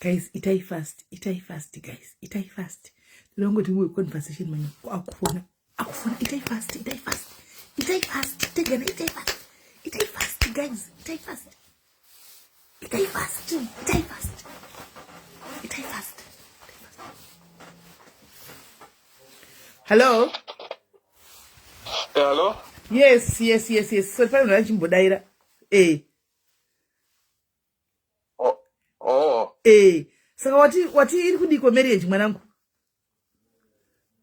Guys, itai fast, itai fast guys, itai fast. Ndinoda kungoti muwe conversation manya akufona, akufona, itai fast, itai fast. Itai fast, tegana itai fast. Itai fast guys, itai fast. Itai fast, itai fast. Itai fast. Hello? Hello? Yes, yes, yes, yes. So pane munhu achimbodaira. Eh. Oh. Oh. Eh. Saka wati wati iri kudiko marriage mwanangu?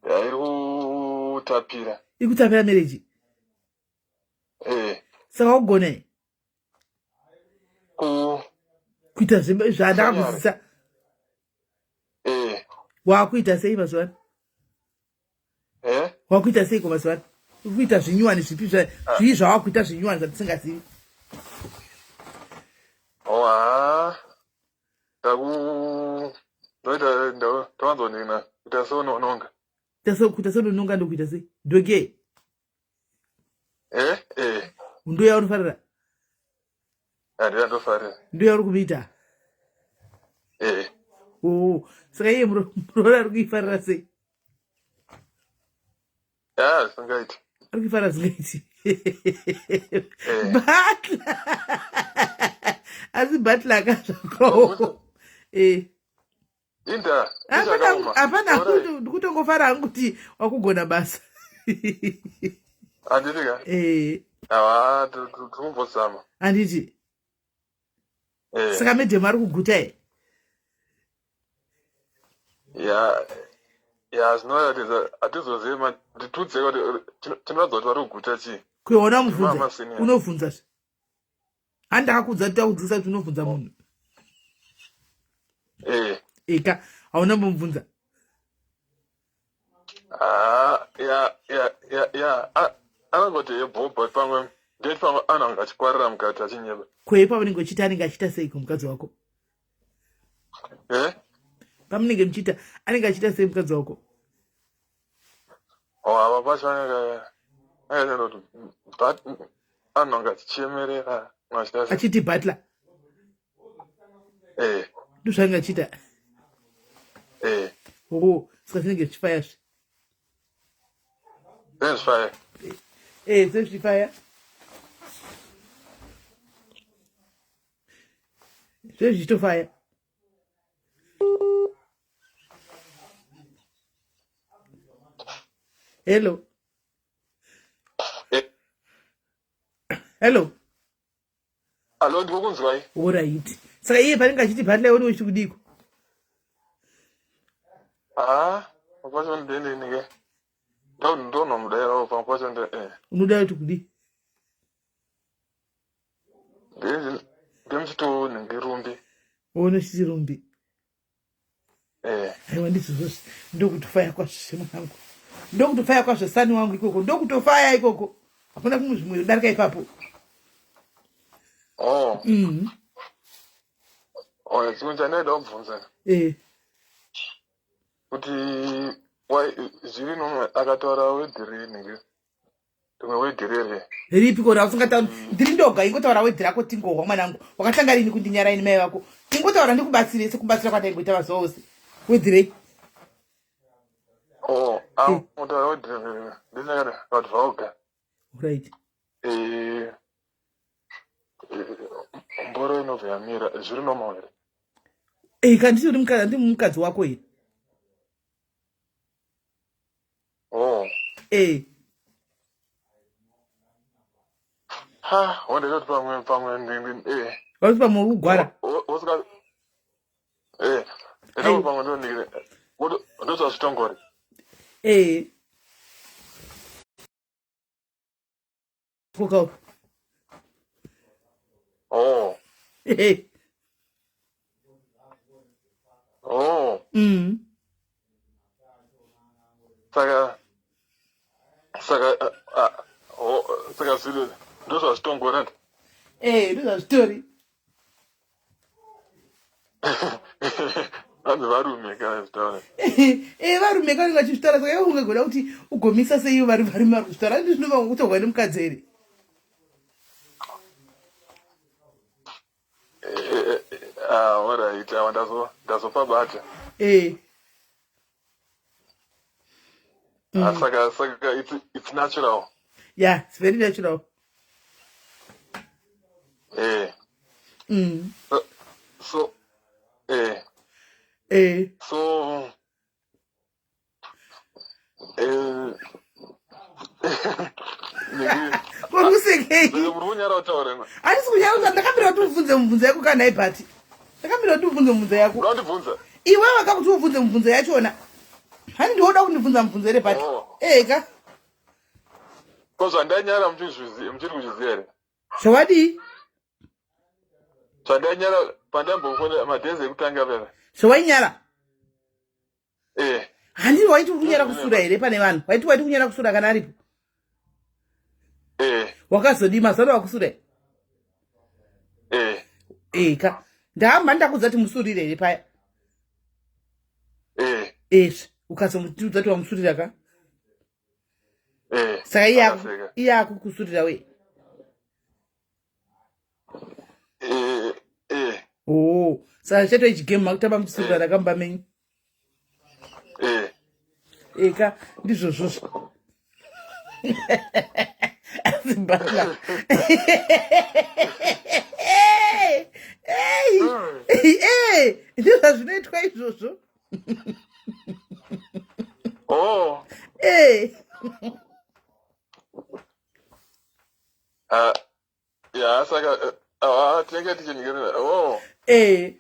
Ya iri kutapira. Iri kutapira marriage. Eh. Saka wagona Ku kuita zvandakakuzisa. Eh. Wakuita sei mazuva ano? Eh? Wakuita seiko mazuva ano? Uri kuita zvinyuwani zvipi ah. zvii zvawakuita zvinyuwani zvatisingazivi? Oh, ah. Ndaku ndoita ndowanzonina kuita seunononga. Kuita seunononga ndokuita sei? Doge. Eh, eh. Ndoya unofarira? Ndiyo ndofarira. Ndoya uri kumiita? Eh. Oh, saka iye muroora ari kuifarira sei? Ya, zvingaiti. Ari kuifarira zvingaiti. Eh. Butler. Asi Butler akazvakawo. Eh. Inda. Hapana ndikutongofara hangu kuti wakugona basa. Handiti ka? Eh. Awa, tikumbozama. Handiti. Eh. Saka madam ari kuguta here? Ya, ya zvinoratidza hatizozivi ma nditudzei kuti tinoratidza kuti vari kuguta chii. Kuona mubvunza. Unobvunza zve. Handi ndakakudza kuti takudzidzisa kuti unobvunza munhu. Eh. Eka, hauna mbomubvunza. Ah, ya ya ya ya. Anongoti yebhobho pamwe ndeti pamwe anenge achikwarira mukati achinyeba. Kwei paunenge uchiita anenge achiita sei kumukadzi wako? Eh? Pamunenge muchiita anenge achiita sei mukadzi wako? Oh, ava pacho anenge anenge but anonga achichemerera achiti butler. Eh. Ndozvaanenge achiita. Eh. Oh, saka zvinenge zvichifaya zve. Zvinenge zvichifaya. Eh, zvinenge zvichifaya. Zvinenge zvichitofaya. Hello. Eh. Hello. Alo, ndikukunzwai. Oraiti. Saka iye panenge achiti bhatla iwe uchiti kudiko? Ah, pacho ndendini ke. Ndonomudairawo pamwe pacho nde eh. Unoda kuti kudii? Ndemchito rumbi. Uone chiti rumbi. Eh. Aiwa ndizvozvo ndokutofaya kwazvo semwanangu. Ndokutofaya kwazvo sani wangu ikoko. Ndokutofaya ikoko. Hakuna kumwe zvimwe kudarika ipapo. Oh. Oh, chimwe chandaida kubvunza. Eh. Kuti why zviri nomwe akataura wedhiri nhingi. Rimwe wedhi rere. Ripi ko rausingatauri? Ndiri ndoga ingotaura wedhi rako tingohwa mwanangu. Wakatanga rini kundinyara ini mai vako? Ingotaura ndikubatsire sekubatsira kwandaingoita mazuva ose. Wedhi rei? Oh, angotaura wedhi rere. Ndinakada kuti vaoga. Right. Eh, mboro inobva yamira zviri normal here? Eh, kandi uri mukadzi ndi mukadzi wako here? Oh. Eh. Ha, wonde kuti pamwe pamwe ndi eh. Wati pamwe uri kugwara. Wosika eh. Ndo pamwe ndo ndikire. Ndo zvazvitongori. Eh. Kuka. Oh. Eh. Oh. Saka saka oh, saka zviri ndozvazvitongora. Eh, ndozvazvitori. Vanzi varume kana zvitaura. Eh, varume kana vachizvitaura saka iwe ungagoda kuti ugomisa sei ivo vari varume vari kuzvitaura ndi zvinova kutorwa nemukadzi here? Ah, alright, awa ndazopabata. Eh. Ah, saka it's natural. Yeah, it's very natural. Eh. So eh. Eh. So eh Uri kusekei? Uri kunyara kutaura imwe. Handisi kunyara kutaura, ndakambira kuti ubvunze mubvunzo yako kana ibhati. Ndakambira kuti ubvunze mubvunzo yako. Unondibvunza? Iwe wakakuti ubvunze mubvunzo yachona. Hani ndiwoda kundibvunza mubvunzo here bhati? Oh. Eka. Ko zvandanyara muchiri kuzviziva here? Zvawadii? Zvandanyara pandambofona madhezi ekutanga pera. Zvawainyara? Eh. Handi waiti uri kunyara kusura here pane vanhu? Waiti kunyara kusura kana aripo? Eh. Wakazodii mazuva ano wakusura? Eh. Eka. Ndahamba ndakudza kuti musurire here paya? Eh. Ezvi ukazomutiudza kuti wamusurira ka? Eh. Saka Akaseka. iye akukusurira we. Eh. Eh. Oh, saka chato chigame makutamba muchisurirana kamba menyu. Eh. Eka ndizvozvozvo. Asi bala. Hey! Hey! Ndizvo zvinoitwa izvozvo. Oh. Eh. Ah. Ya saka tinenge tichiningirira. Oh. Eh.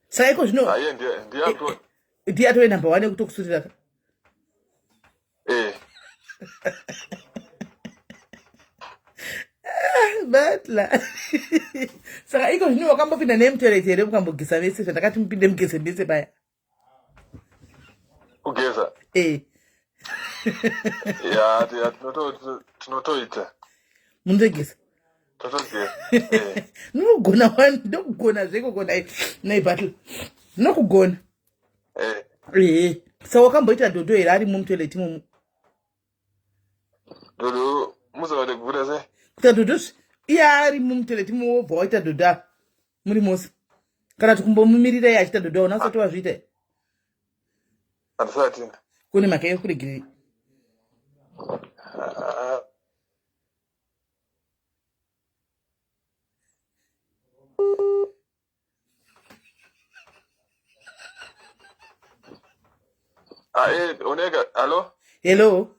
Saka iko zvino Aye ndiye ndiye ato. Ndiye atove number 1 yekutokusurira ka. Eh. Batla. Saka iko zvino wakambopinda naye mutoilet here mukambogeza vese zvandakati mupinde mugeze mese paya? Kugeza. Eh. Ya tinotoita. Munotogeza. Totogeza. Eh. Ndinogona wani, ndokugona zveko nai battle. Ndinokugona. Eh. Eh. Saka wakamboita dhodho here arimo mutoilet imomo? Dhodho muzavade kubuda sei? Kuita dhodho iye arimo mutoilet imomo wobva waita dhodho apa muri mose. Kana kuti kumbomumirira iye achiita dhodho hauna usati wazviita here? Handisati. Kune mhaka yekuregerei? Ah. Ah, eh, oneka, alo? Hello.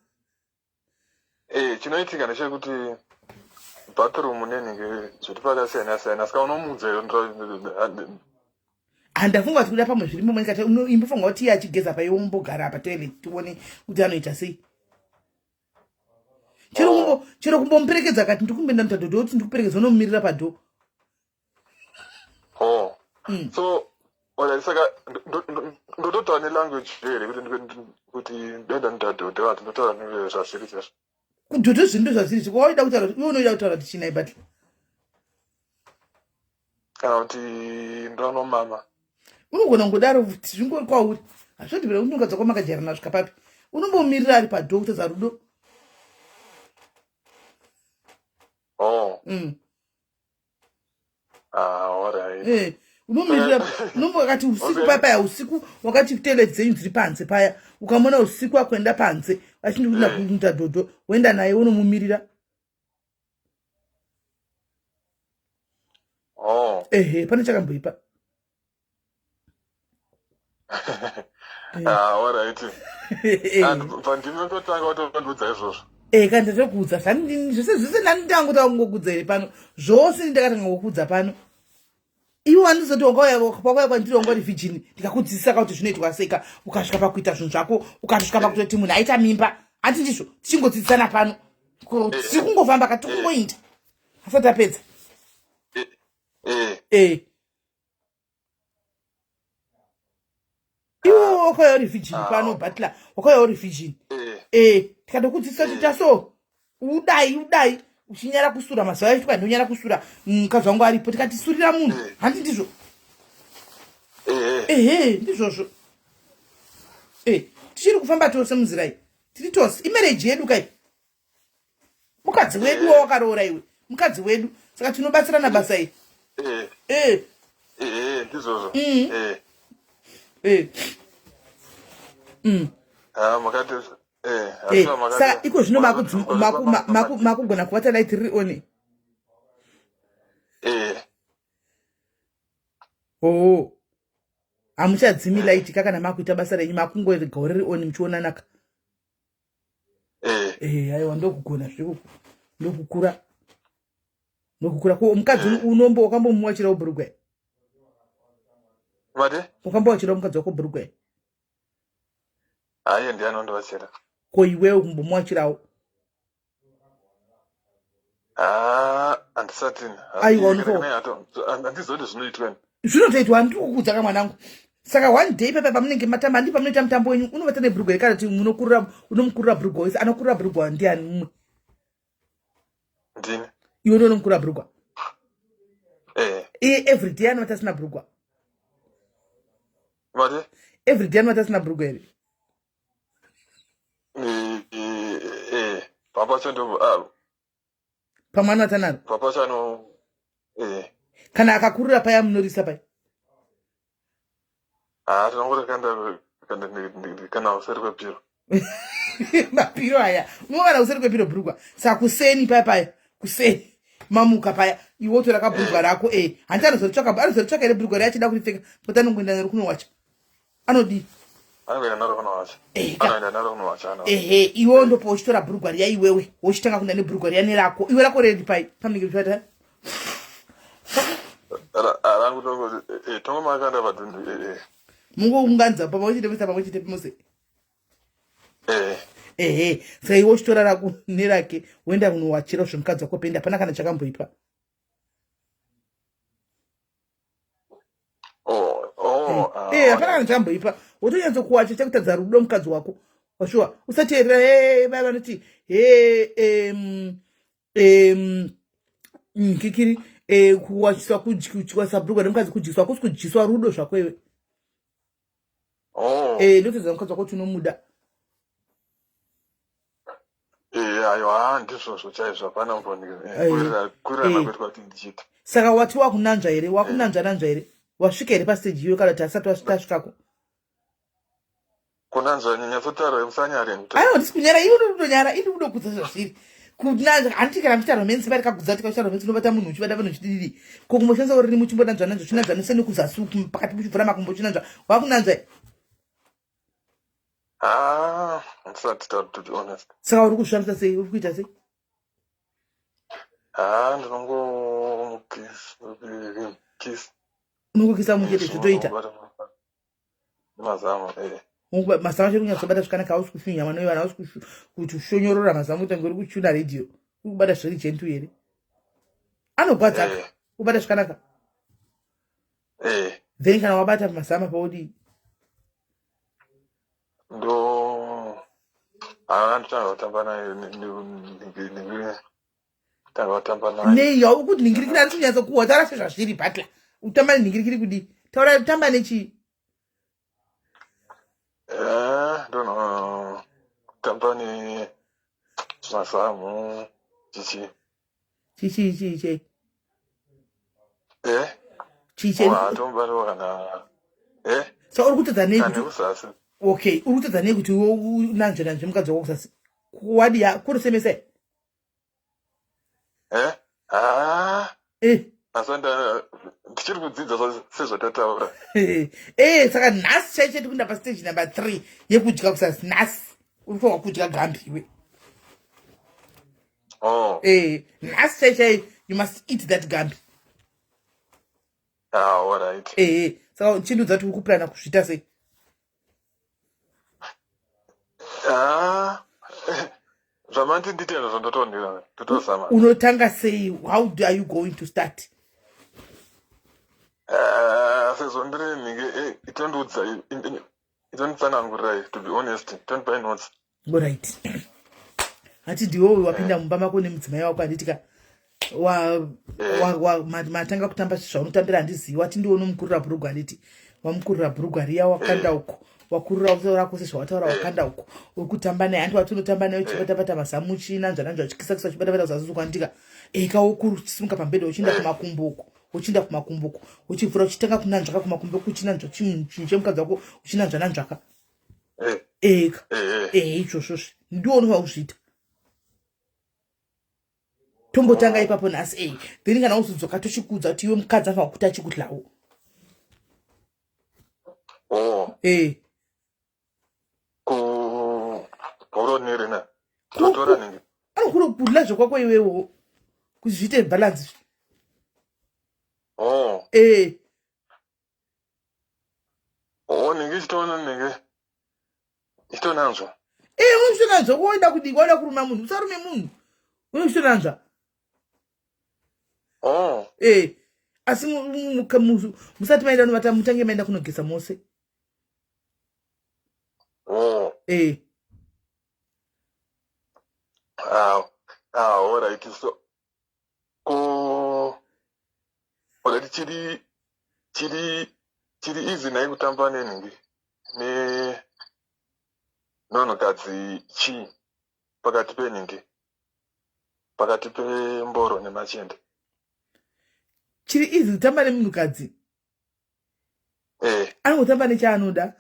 Eh, chinoitika ndechekuti bathroom nenhingi zviri pakasiyana siyana saka unomuudza Handafunga kuti kuda pamwe zvirimo mwenikati imbofunga kuti iye achigeza paiwe umbogara apa toilet tione kuti anoita sei. Chero kumbo chero kumbomuperekedza akati ndikumboenda mutadhodho kuti ndikuperekedza unomumirira padho. Oh. So alright, saka ndototaura nelanguage here kuti ndoenda ndadhodho vati ndotaura nezvazviri chaizvo. Kudhodho zvinhu ndozvazviri zviko waida kutaura iwe unoida kutaura kuti chinai but kana kuti ndonomama. Unogona kungodaro kuti zvingori kwauri. Hazvodi kuti unonga kwamakajairana svika papi. Unombomirira ari padho kutadza rudo. Oh. Ah, alright. Eh, unomirira unombokati usiku paya paya usiku wakati toilet dzenyu dziri panze paya ukamona usiku akuenda panze achindikuti ndakuita dhodho woenda naye unomumirira. Oh. Ehe, pane chakamboipa. Ah, alright. Pandinototanga watondudza izvozvo. Eh, kana ndatokuudza zvese zvese nani ndangotanga kungokudza here pano zvose ndakatanga kukudza pano. Iwe wandizoti wakauya pakauya kwandiri wanga uri virgin ndikakudzidzisa ka kuti zvinoitwa sei ka ukasvika pakuita zvinhu zvako ukasvika pakutoti munhu aita mimba hanti ndizvo tichingodzidzisana pano tiri kungofamba ka tiri kungoinda asati apedza. Eh. Iwe wakauya uri virgin pano Butler wakauya uri virgin. Eh, tikatokudzidzisa kuti taso udai udai uchinyara kusura mazuva acho ndonyara kusura mukadzi wangu aripo tikatisurira munhu handi ndizvo. Ehe, ndizvozvo. Eh, tichiri kufamba tose munzira iyi. Tiri tose imarriage yedu kai. Mukadzi wedu wawakaroora iwe. Mukadzi wedu. Saka tinobatsirana basa iri. Eh. Eh. Eh, ndizvozvo. Eh. Eh. Ah, makati eh, Eh, asi makati. Saka iko zvino makugona kubata light riri on? Eh. Oo, hamuchadzimi light ka kana makuita basa renyu, makungoregawo riri on muchionanaka? Eh. Eh, aiwa, ndokugona zvikuku, ndokukura, ndokukura. Ko mukadzi unombo wakambomuwachirawo bhurugwa? Mati? Wakambowachirawo mukadzi wako bhurugwa? Hayi, ndiani ondovachira? Ko iwewe kumbomuwachirawo? Ah, handisati. Aiwa, unofa- Handizoti zvinoitwa. Zvinotoitwa, handiri kukudza ka, mwanangu. Saka one day pepa pamunenge matamba, handi pamunoita mutambo wenyu, unovata nebhurugwa here, kana kuti munokurura, unomukurura bhurugwa wese? Anokurura bhurugwa ndiani mumwe? Ndini. Iwe ndo unomukurura bhurugwa? Eh. Iye every day anovata asina bhurugwa? Mati? Every day anovata asina bhurugwa here? Eh, eh, eh. Papa cho ndo ah, Pamwe anovata naro. Papa cho ano eh. Kana akakurura paya, munorisa pai? Ah, tinongoti kanda kana useri kwepiro. Mapiro aya unovana kuseri kwepiro bhurugwa. Saka kuseni paya paya, kuseni mamuka paya, iwe wotora kabhurugwa rako. E, handiti anozoritsvaka, anozoritsvaka here bhurugwa riya achida kuripfeka, kuti anongoenda naro kunowacha, anodii? Anoenda naro kunowacha. Eh, Anoenda naro kunowacha ano. Ehe, iwewo ndopa uchitora bhurugwa riya, iwewe wochitanga kuenda nebhurugwa riya nerako. Iwe rako reri pai pamunenge muchivata? Rangu tongo eh, tongo makanda padundu eh, eh. Mungounganidza pamwe chete muisa pamwe chete mose? Eh. Ehe, saka iwe uchitora rako nerake, woenda kunowachira zvemukadzi wako penda, hapana kana chakamboipa. Oh, ah, Eh, hapana kana chakamboipa. Wotonyatso kuwacha chakutadza rudo mukadzi wako washuwa. Usateerera he vaya vanoti he kikiri kuwachiswa, kudyiswa bhurugwa nemukadzi, kudyiswa kusi kudyiswa rudo zvako iwe. Oh. Eh, ndotodza mukadzi wako kuti unomuda. Eh, aiwa, ndizvozvo chaizvo, hapana mboni. Kurirana kwetu kwati ndichiti. Saka wati wakunanzva here? Wakunanzva nanzva here? Wasvika here pastage iyoyo, kana kuti asati tasvikako? Kunanzva, nyatsotaura, musanyare. Aiwa, ndisi kunyara, iwe unotonyara, ini kudokudza zvazviri. Kunanzva, handiti kana muchiita romance vari kagudza, tikaita romance unobata munhu, uchibata vanhu uchidididi, ko kumboshandisa urimi muchimbonanzva nanzva, uchinanzva nese nekuzasi uku, pakati muchivhura makumbo uchinanzva, wakunanzva? Ah, handisati to be honest. Saka uri kuzvifambisa sei? Uri kuita sei? Ah, ndinongomukisa kiss. Unongokisa muchete, zvotoita? Mazamo, eh. Mazamo achiri kunyatsobata zvakanaka? Hausi kushunya mwana wevana, hausi kuti ushonyorora mazamo kuita kunge uri kuchuna redhiyo? Uri kubata zviri gentle here? Anogwadza? Eh. Kubata zvakanaka? Eh. Then kana wabata mazama paudii? Ndo ah, ndotanga kutamba naye, tanga kutamba naye. Nei yauri kuti ningirikiri? Handisi kunyatsa kuwa. Taura sezvazviri, Butler. Utamba nenhingirikiri kudii? Taura, tamba nechii? Eh, ndono kutamba ne mazamu chichi. Chichi chii chei? Eh. Chii chei? Tombariwo kana eh. Saka uri kutadza nei kana kuti nekusasi. Okay, uri kutadza nei kuti iwe unanzve nanzve mukadzi wako kusasi? Wadiya kurusemesa? Eh, ah. Eh. Asi ndichiri kudzidza sezvatataura. Eh, saka nhasi chai chete kuenda pastage number 3 yekudya kusasi. Nhasi uri kufanwa kudya gambi iwe. Oh. Eh, nhasi chai chai you must eat that gambi. Ah, alright. Eh, saka chindiudza kuti uri kuplana kuzviita sei? Ah, zvamandi nditenda zvandotondira, totozama. Unotanga sei? How are you going to start? Ah, sezvo ndiri nhinge eh, itondiudza, itonditsanangurirai, to be honest, tondipai notes. Alright, hati ndiwe wapinda mumba mako nemudzimai wako, handitika? Matanga kutamba zvaunotambira, handizivi. Wati ndiwe unomukurira bhurugwa, handiti? Wamukurira bhurugwa riya, wakanda uko. Wakurura kutaura kwose zvawataura wakanda uko. Uri kutamba naye anti wati unotamba naye uchibatabata mazamu uchinanzva nanzva uchikisakisa uchibatabata kuzasi uko andika. Eka wokusimuka pambhedha uchienda kumakumbo uko. Uchienda kumakumbo uko. Uchivhura uchitanga kunanzvaka kumakumbo uko uchinanzva chinhu chemukadzi wako uchinanzva nanzvaka. Eka. Eh izvozvo ndiwo unofanira kuzviita. Tombotanga oh. ipapo nhasi ei then kana uzodzoka tochikuudza kuti iwe mukadzi anofanira kuti achikudlawo oh. e anokura kudla zvekwako iwewo kuti zviite balance oh. e Oh, nenge chitoona nenge chitonanzwa. Eh, uchitonanzwa woida kudii? Waida kuruma munhu, usarume munhu. Uchitonanzwa. Oh. Eh, asi musati maenda kunovata mutange maenda kunogeza mose. Oh. Eh. Ah, ah, all right. So ko alright chiri chiri chiri easy nhai kutamba nenhingi ne nonhukadzi chii pakati penhingi pakati pemboro nemachende chiri easy kutamba nemunhukadzi eh. Anongotamba nechaanoda.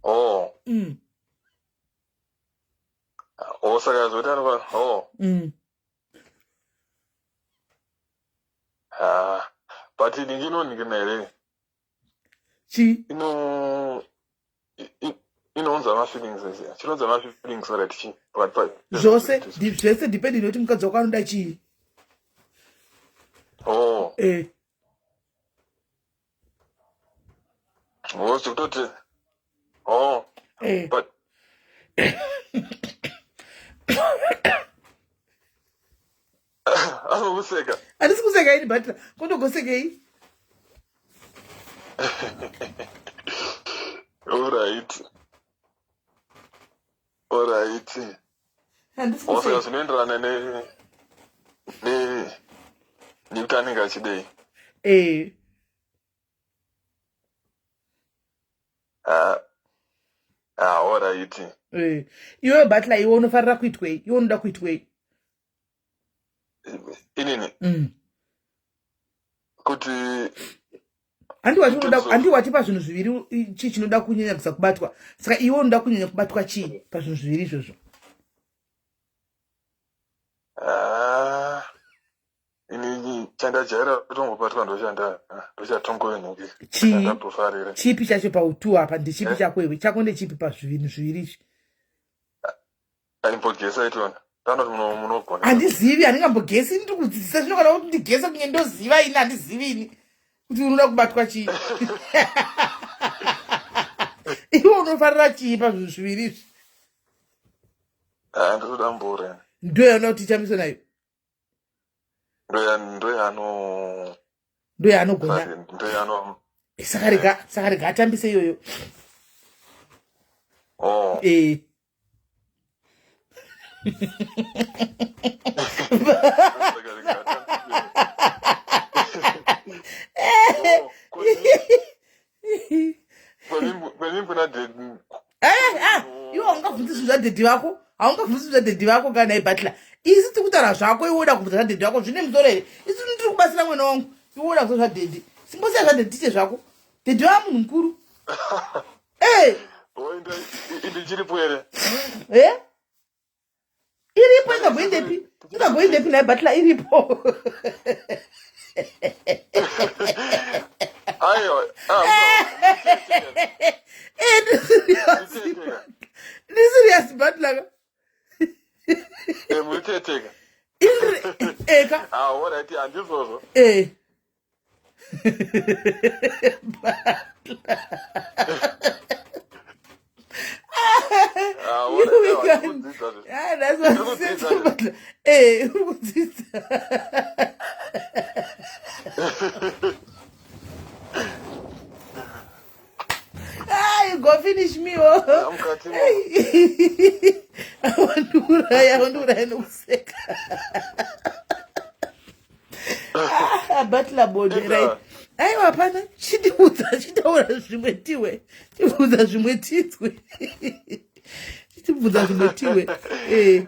Oh. Oh, saka zvoti anova oh. Ah, but inhingi inonhingina here? Chi? Ino inounza mafeelings ese. Chinounza mafeelings right chi? Pakati pa zvose zvese depending nokuti mukadzi wako anoda chii. Oh. Eh. Oh, zvekutoti oh. Eh. But anokuseka. Handisi kuseka ini but kondogosekei? Alright. Alright. Handisi Osaka kuseka. zvinoenderana ne ne nekuti anenge achidei. Eh. Ah, ah, alright. Eh. Iwe Butler iwe unofarira kuitwei? Iwe unoda kuitwei? Inini kuti Handi wati pazvinhu zviviri chii chinoda kunyanya kusa kubatwa. Saka iwe unoda kunyanya kubatwa chii pazvinhu zviviri izvozvo? Ah, ini chandajaira kutongobatwa ndochanda ndochatongoinhingi Chii? chandambofarire. Chipi chacho pautu apa ndechipi chako iwe? Chako ndechipi pazvinhu zviviri izvi? Aimbogesa itona. Tanoti munogona. Handizivi, handingambogesi ndiri kudzidzisa zvino kana kuti ndigese kunge ndoziva ini handizivi ini kuti unoda kubatwa chii. Iwe unofarira chii pazvinhu zviviri izvi? Ah, ndinoda mbure. Ndoyaona kuti ichamiswe nayo. Ndoyano Ndoyaanogona. Ndoyano. Saka rega atambise iyoyo. Oh. Eh. Iwe haungabvunzi zvinhu zvadhedhi vako, haungabvunzi zvinhu zvadhedhi vako kana ibhatla. Isi tiri kutaura zvako, iwe uda kubvunza zvadhedhi vako zvine musoro here? Isi ndiri kubatsira mwana wangu, iwe uda kubvunza zvadhedhi. Simbosiya zvadhedhi tiite zvako. Dhedhi vava munhu mukuru. Eh. Ndichiripo here? Eh? Iripo ingagoendepi? Ingagoendepi naye Butler iripo. Aiwa. Eh, ndi serious Butler. Eh, muteteka. Eka. Ah, alright, handizvozvo. Eh. Uri kudzidza. Ah, you go finish me oh. Wandiuraya, wandiuraya nokuseka. Ah, Butler bodo right. Aiwa hapana, chindiudza, chitaura. Chitaura zvimwe tiwe. Chibvunza zvimwe titswe. Chibvunza zvimwe tiwe. Eh.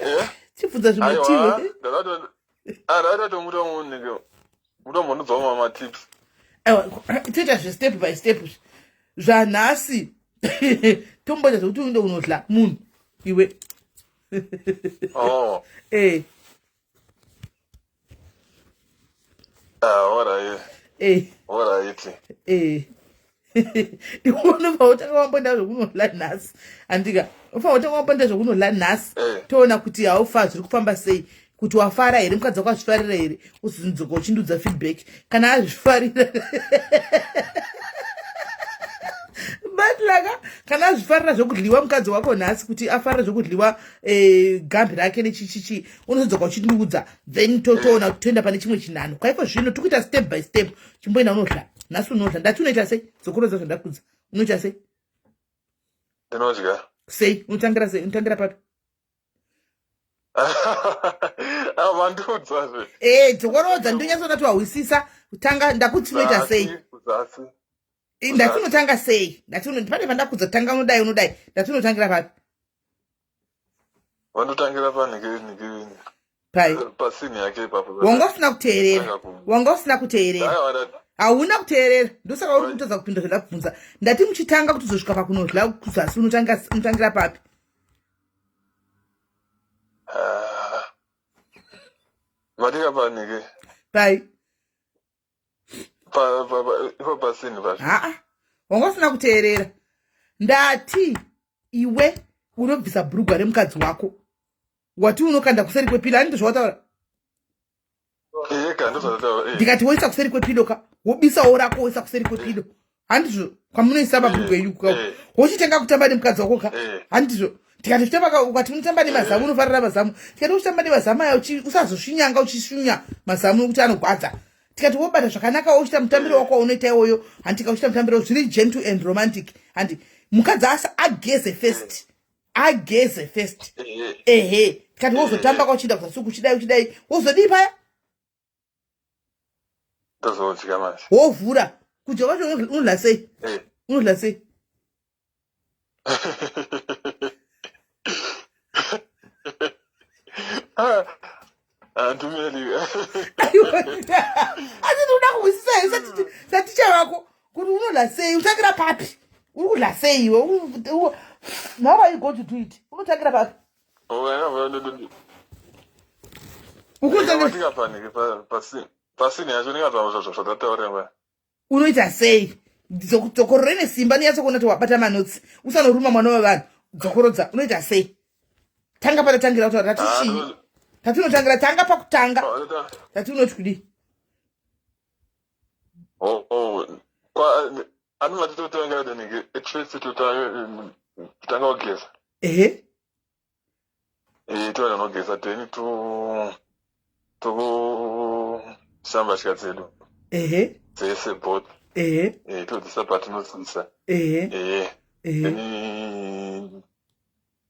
Eh? Chibvunza zvimwe tiwe. Ndakatomuta munhu mutombonudzawo mama tips. Aiwa, toita zvestep by step zvanhasi tomboita zvekuti uinde unodla munhu iwe. Oh. Eh. Ah, alright. Eh. Alright. Eh. Iwe unobva utanga wamboenda zvekunodla nhasi. Andika, unofanira kutanga wamboenda zvekunodla nhasi. Eh. Toona kuti haufa zviri kufamba sei. Kuti wafara here mukadzi wako azvifarira here uzonzoka uchindudza feedback kana azvifarira batlaka kana azvifarira zvekudliwa mukadzi wako nhasi kuti afarira zvekudliwa eh, gambi rake nechichichi unozodzoka uchindiudza then totoona kuti toenda pane chimwe chinhano kwaiko zvino tikuita step by step chimboenda unodla nhasi unodla ndati unoita sei dzokorodza zvandakudza unoita sei ndinodya sei unotangira sei unotangira papi ah, vandiudzazve ee eh, dzokorodza ndonyatsoda kuti wahwisisa tanga ndakuti unoita sei eh, ndati unotanga sei ndati pane pandakudza tanga unodai unodai ndati unotangira papi Vandotangira panhikiri pai pasini yake ipapo. Wanga usina kuteerera. Wanga usina kuteerera. Hauna kuteerera. Ndosaka uri kutadza kupinda zvandakubvunza. Ndati muchitanga kuti uzosvika pakunodla kuzasi unotanga unotangira papi? Ah. Matika panhike. Pai. Ipo pasini pacho. Haa. Wanga usina kuteerera. Ndati iwe unobvisa bhurugwa remukadzi wako wati unokanda kuseri kwepilo ani ndozvawataura eh. ndikati woisa kuseri kwepilo ka wobisawo rako woisa kuseri kwepilo handizvo kwamunoisa mabhurugwa enyu ka eh. wochitenga kutamba nemukadzi wako ka eh. handizvo tikati uchitamba ukati unotamba nemazamu unofarira mazamu tikati uchitamba nemazamu aya usazosvinyanga uchisvinya mazamu nokuti anogwadza tikati wobata zvakanaka wochita mutambiro wako waunoita iwoyo handika uchita mutambiro zviri gentle and romantic handi mukadzi asa ageze first ageze first ehe tikati wozotamba kauchiita kuzasi kuchidai uchidai wozodii paya tozodya manje wovhura kudya kwacho unodla sei eh. unodla sei Handumeli. Asi ndinoda kuhwisisa here saticha vako kuti unodla sei utangira papi uri kudla sei iwe how are you going to do it unotangira papi Pasini yacho ndingatazvataurira unoita sei dzokorora ine simba niyatso kuona kuti wabata manotsi usanoruma mwana wevanhu dzokorodza unoita sei tanga patatangira kutaura tati chii ah, tati unotangira tanga pakutanga ah, tati unoti kudii oh, oh. Anomati totangira totanga kugeza ehe Eh, toenda nogeza then to toshamba tya dzedu ehe dzese both ehe eh, todzisa patinodzisa ehe eh, ehe then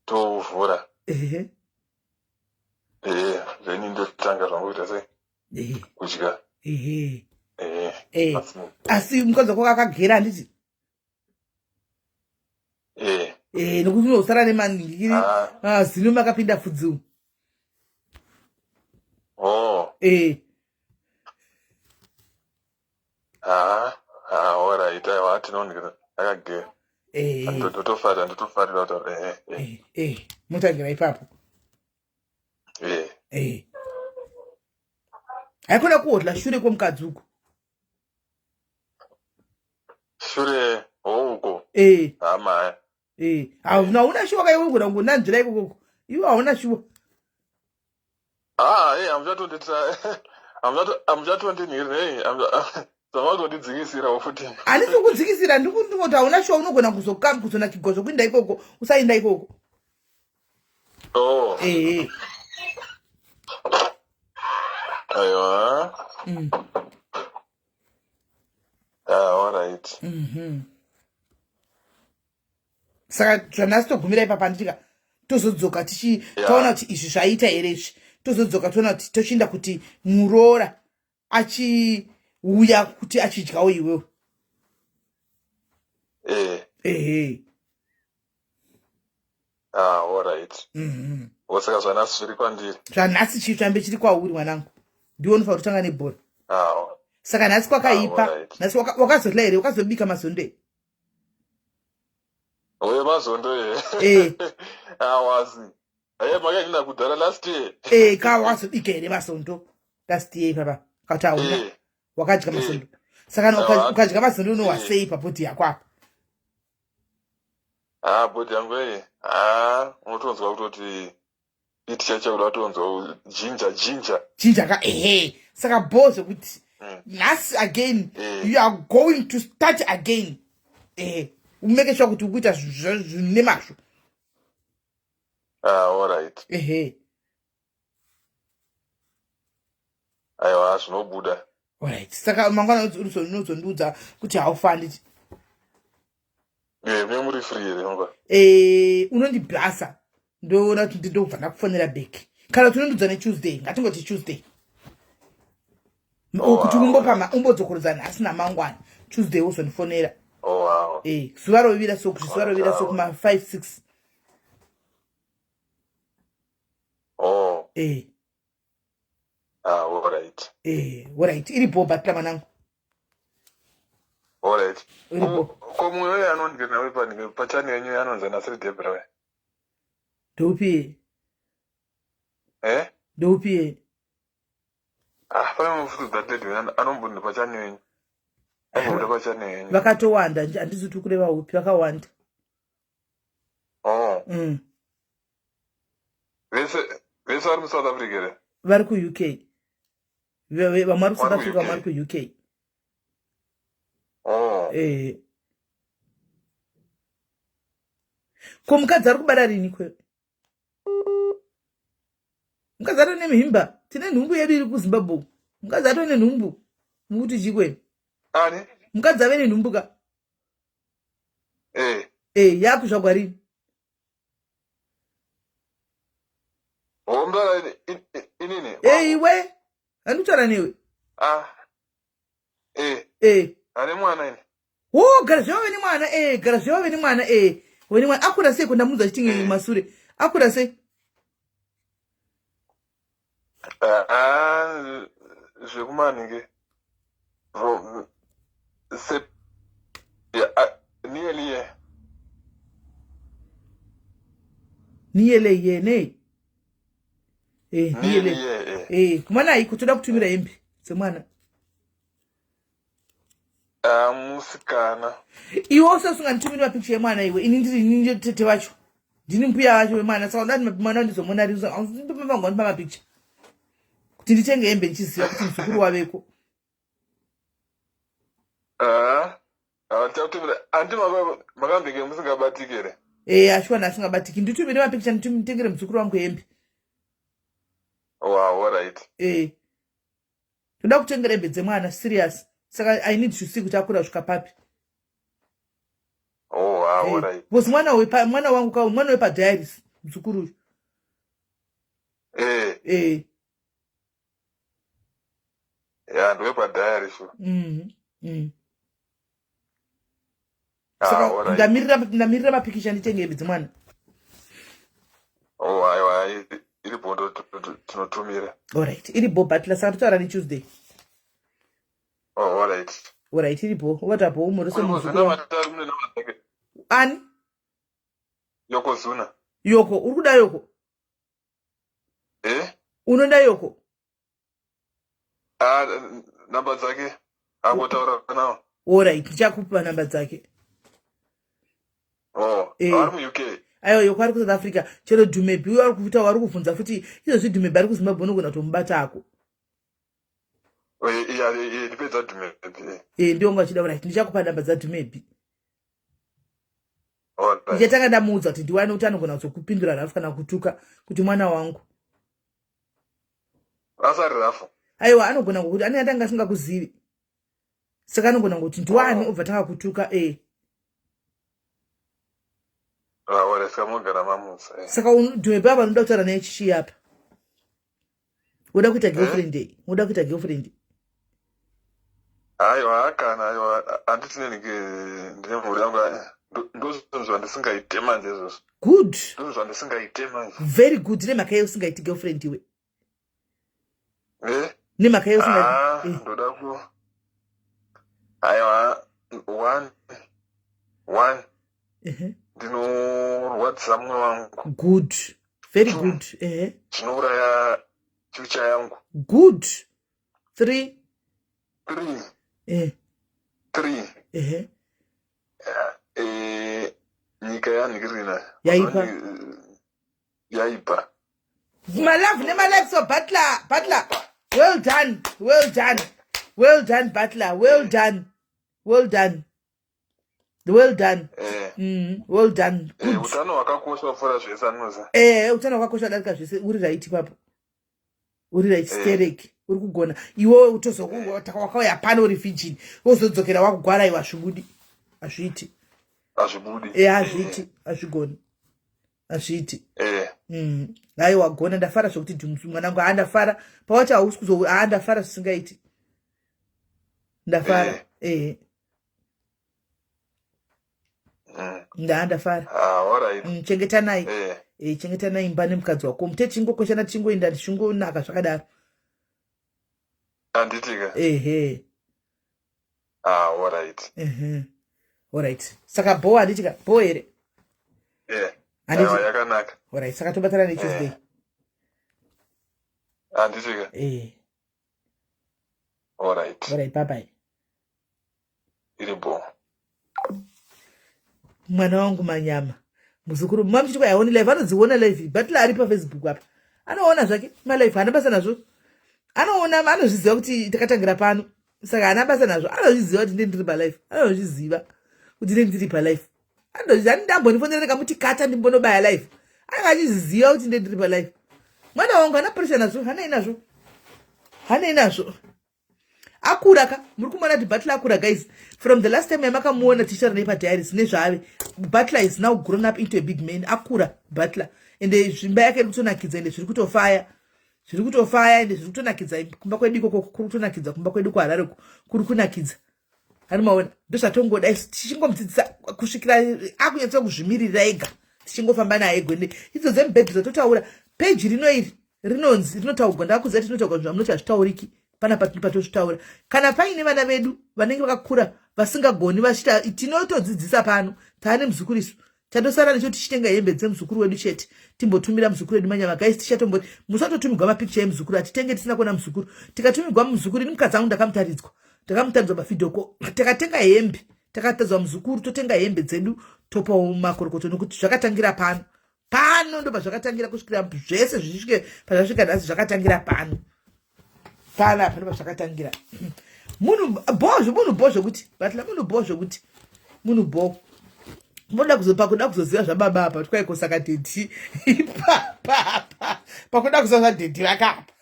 tovhura ehe eh, then ndotanga zvangu kuita sei ehe kudya ehe eh, Eh. asi asi mukadzi wako akagera handiti eh eh nokuti unosara nemaningiri ah. ah, zino makapinda pfudzi umu oh eh ah ah alright aiwa tinoonekera akagera eh ndotofarira ndotofarira kuti eh eh eh, eh motangira ipapo eh eh haikona kuhodla shure kwemukadzi uku shure houko eh hama eh hauna hauna shuwa kaiwe ugona kungonanzvira ikokoko iwe hauna shuwa ah eh hamuchatonditira hamuchatondinhiri hey zvamatondidzikisirawo futi handisi kukudzikisira ndikundingoti hauna shuwa unogona kuzonakigwa zvokuinda ikoko usainda ikoko oh eh aiwa Ah, alright. Saka zvanhasi togumira ipapa handitika tozodzoka tichi taona kuti izvi zvaita here izvi tozodzoka toona kuti tochiinda kuti muroora achiuya kuti achidyawo iwewe. Eh. Ehe. Ah, all right. Mm -hmm. Saka zvanhasi zviri kwandiri. Zvanhasi chitambe chiri kwauri mwanangu. Ndiwe unofanira kutanga nebhora. Ah. Saka nhasi kwakaipa. Ah, right. Nhasi wakazodla here? Wakazobika mazondo? Oye mazondo here? Eh. Ah, wazi. Aye makaenda kudhara last year. Eh, ka wakazobika here mazondo last year baba? Kati hauna. Eh. Wakadya Eh. mazondo. Saka ukadya mazondo unowa Eh. sei pabhodhi yako apa? Ah, bhodhi yangu eh. Ah, unotonzwa kutoti iti chacho kuda kutonzwa jinja jinja. Jinja ka ehe. Saka bho zvekuti nhasi again you are going to start again. Eh, umeke sure kuti ukuita zvine mazvo. Ah, all right. Ehe. Aiwa, zvinobuda. Alright. Saka mangwana unozondiudza kuti haufandi. Eh, mune muri free here mangwana? Eh, unondibhasa. Ndoona kuti ndobva ndakufonera back. Kana kuti unondiudza neTuesday, ngatingoti Tuesday. Oh, Kuti wow. umbopama umbodzokorodza nhasi namangwana. Tuesday wozondifonera. Oh, wow. Eh, zuva rovira so kuti zuva rovira so kuma 5 6. Oh. Eh. Ah, all right. Eh, all right. Iri bho batla mwanangu. All right. Iri bho. Ko mumwe uye anonzi nawe panenge pachani yenyu anonzi Nasiri Debra we. Ndoupi? Eh? Ndoupi? Ah, pane mumwe futi that lady anombonzi pachani yenyu. Anomboda pachani yenyu. Vakatowanda, handisi kuti kureva upi, vakawanda. Oh. Vese vari muSouth Africa here? Vari kuUK. Vamwe vari kuSouth Africa, vamwe vari kuUK. Oh. Eh. Ko mukadzi ari kubara rini kwe? Mukadzi ato nemhimba. Tine nhumbu yedu iri kuZimbabwe. Mukadzi ato nenhumbu. Mukuti chikwe? Ani? Mukadzi ave nenhumbu ka? Eh. Eh, yakuzvagwa rini? Oh, mdara inini? Eh, iwe. Handikutaura newe. Ah. Eh. Eh. Ane mwana ini. Wo, gara zvavo nemwana, eh, gara zvavo nemwana, eh. Wene mwana akura sei kundamunzwa chitinge kumasure? Akura sei? Ah, zvekumaninge. Se yeah, nearly year. Nearly year, nei? Eh, nearly year. Eh. Eh, kumana haiko toda kutumira hembe dzemwana. Ah, musikana. Iwe usasunganditumiri mapikicha emwana iwe. Ini ndiri ini tete vacho. Ndini mbuya vacho vemwana. Saka ndati mwana ndizomona rini. Vangu vandipa mapikicha. Kuti nditenge hembe ndichiziva kuti muzukuru waveko. Ah, takutumira. Andi makambenge musingabatiki here? Eh, achiwana asingabatiki. Nditumire mapikicha nditengere muzukuru wangu hembe. Wow, all right. Eh. Toda kutengera hembe dzemwana serious. Saka I need to see kuti akura kusvika papi. Oh, wow, all right. Because mwana wepa mwana wangu ka mwana wepa diaries muzukuru uyu. Eh. Eh. Yeah, ndowepa diary sure. Ah, Saka all right. ndamirira mapikicha nditenge hembe dzemwana. Oh, aiwa, iri bondo tinotumira. All right, iri bo butler saka totaura neTuesday. Oh, all right. All right, iri bo. Ubata bo umorese muzukuru. Ani? Yokozuna. Yoko, uri kuda Yoko? Eh? Unoda Yoko? Ah, namba dzake. Akotaura nawo. All right, ndichakupa namba dzake. Oh, ari muUK. Aiwa, Yoko ari kuSouth Africa. Chero Dumebi uyo ari kuita ari kubvunza futi izvozvi Dumebi ari kuZimbabwe unogona kutomubata ako. Ndipedza Dumebi. Eh, ndiwo ngachida right. Ndichakupa namba dzaDumebi. Ndichatanga ndamuudza kuti ndiwane kuti anogona kuzokupindura rafu kana kutuka kuti mwana wangu. Asari rafu. Aiwa, anogona ngokuti anenge atanga asingakuzivi. Saka anogona ngokuti ndiwani obva tanga kutuka eh. Saka Dumebi apa unoda kutaura naye chichii apa? Woda kuita girlfriend? Woda kuita girlfriend? Aiwa kana aiwa handiti nenenge ndine mhuri yangu ndozvinhu zvandisingaite manje izvozvo. Good. Ndozvinhu zvandisingaite manje. Very good nemhaka yei usingaiti girlfriend iwe? Eh? Nemhaka yei usingaiti? Ah, eh. Ndoda ku Aiwa one one ndinorwadzisa mumwe wangu. Good. Very good. Eh. Chinouraya future yangu. Good. Three. Three. Eh. Three. Eh. Eh, nyika yanhikirina. Yaipa. Yaipa. Malove nemalove so Butler, Butler. Well done. Well done. Well done Butler. Well done. Well done. Well done. Eh. Well done. Eh, Good. Utano hwakakosha kupfuura zvese anoza. Eh, utano hwakakosha kudarika zvese uri right ipapo. Uri right sterek. Uri kugona. Iwe utozokauya pano uri virgin. Wozodzokera wakugwara iwe hazvibudi. Hazviiti. Hazvibudi. Eh, hazviiti. Hazvigoni. Hazviiti. Eh. Hayi wagona ndafara zvekuti dhumzu mwanangu haa ndafara. Pawati hausi kuzo haa ndafara zvisingaiti. Ndafara. Eh. Ndaa ndafara. Ah, alright. Chengetanai. Eh. Eh, chengetanai imba nemukadzi wako. Mute tichingokoshana tichingoenda tichingonaka zvakadaro. Handitika. Ehe. Ah, alright. Ehe. Alright. Saka bho handitika bho here? Eh. Handiti. Aiwa yakanaka. Alright, saka tobatana ne Tuesday. Handitika. Eh. Alright. Alright, bye bye. Iri bho. Mwana wangu manyama. Muzukuru mamuchiti kwa yaoni live anodziona live but la ari pa Facebook apa. Anoona zvake ma live haana basa nazvo. Anoona anozviziva kuti takatangira pano. Saka haana basa nazvo. Anozviziva kuti ndini ndiri pa live. Anozviziva kuti ndini ndiri pa live. Anozviziva ndambonifonera ndikamuti kata ndimbonobaya live. Anenge achiziva kuti ndini ndiri pa live. Mwana wangu haana pressure nazvo, hanei nazvo. Hanei nazvo. Akura ka, muri kumuona kuti Butler akura guys. From the last time yamakamuona tichitaura naye padiaries nezvaave. Butler is now grown up into a big man. Akura Butler. Ende zvimba yake iri kutonakidza ende zviri kutofaya. Zviri kutofaya ende zviri kutonakidza kumba kwedu ikoko kuri kutonakidza kumba kwedu kuHarare uko kuri kunakidza. Hani maona ndozvatongoda isu tichingomudzidzisa kusvikira akunyatsa kuzvimirira ega tichingofamba naye gwende. Idzo dzemubhedhi dzatotaura peji rino iri rinonzi rinotaurwa ndakakuziva kuti rinotaurwa zvamunoti hazvitauriki panapa tiri patozvitaura. Kana paine vana vedu vanenge vakakura vasingagoni vachiita tinotodzidzisa pano taane muzukuru isu Chatosara necho tichitenga hembe dzemuzukuru wedu chete timbotumira muzukuru wedu manyama guys tichatomboti musatotumigwa mapicture emuzukuru hatitenge tisina kuona muzukuru tikatumigwa muzukuru ini mukadzi angu ndakamutaridzwa ndakamutaridzwa pavideo call takatenga hembe takataridzwa muzukuru totenga hembe dzedu topawo makorokoto nokuti zvakatangira pano pano ndo pazvakatangira kusvikira zvese zvisvike pazvasvika nhasi zvakatangira pano pana apa ndo pazvakatangira munhu bho munhu bho zvekuti batla munhu bho zvekuti munhu bho moda pakuda kuzoziva zvababa apa twaiko saka dhedhi ipapapa pakuda kuziva zvadhedhi vakapa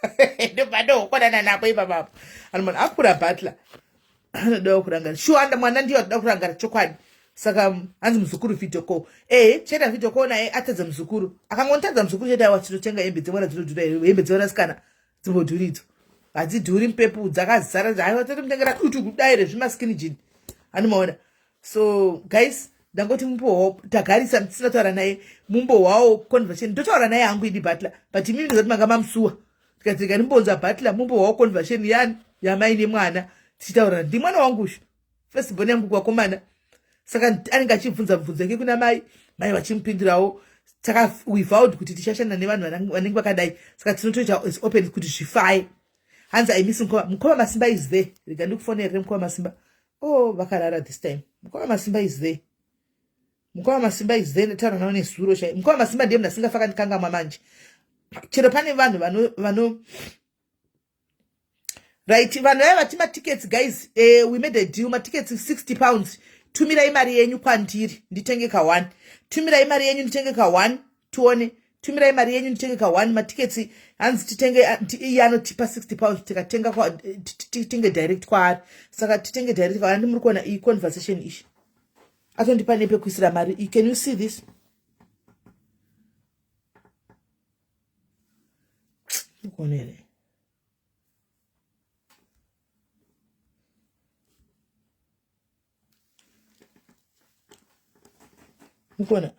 ndopanokonana napo ipapa apa anomana akura batla anodawo kurangara shuwa anda mwana ndiyo atoda kurangara chokwadi saka hanzi muzukuru video call ehe chete video call naye atadza muzukuru akangonditadza muzukuru chete awa tinotenga hembe dzemwana dzinodhura hembe dzevanasikana dzimbodhuri idzo hadzidhuri mupepu dzakazara haiwa totomutengera dutu kudai rezvimaskini jini anomaona so guys ndangoti mumbohwawo tagarisa tisina taura naye mumbohwawo conversation ndotaura naye hangu idi butler but imimi ndozati manga mamusuwa tikati rega ndimbonza butler mumbohwawo conversation yani yamai nemwana tichitaurana ndimwana wangu ushu first born yangu kuvakomana saka anenge achibvunza mibvunzo yake kuna mai mai vachimupindurawo saka we vowed kuti tichashanda nevanhu vanenge vakadai saka tinotoita is open kuti zvifaye hanzi i miss mukoma mukoma masimba is there rega ndikufonerere mukoma masimba oh vakarara this time mukoma masimba is there mukoma masimba is there ndataura navo nezuro chai mukoma masimba ndiye munhu asingafa akandikangamwa manje chero pane vanhu vano vano right vanhu vaya vati matickets guys we made a deal matickets 60 pounds tumirai mari yenyu kwandiri nditenge ka 1 tumirai mari yenyu nditenge ka 1 tione tumirai mari yenyu nditenge ka 1 matickets hanzi titenge iye anotipa 60 pounds tikatenga titenge direct kwaari saka titenge direct kwaari muri kuona iyi conversation ishi atondipa nepekuisira mari can you see this Mukonere. Mukuona?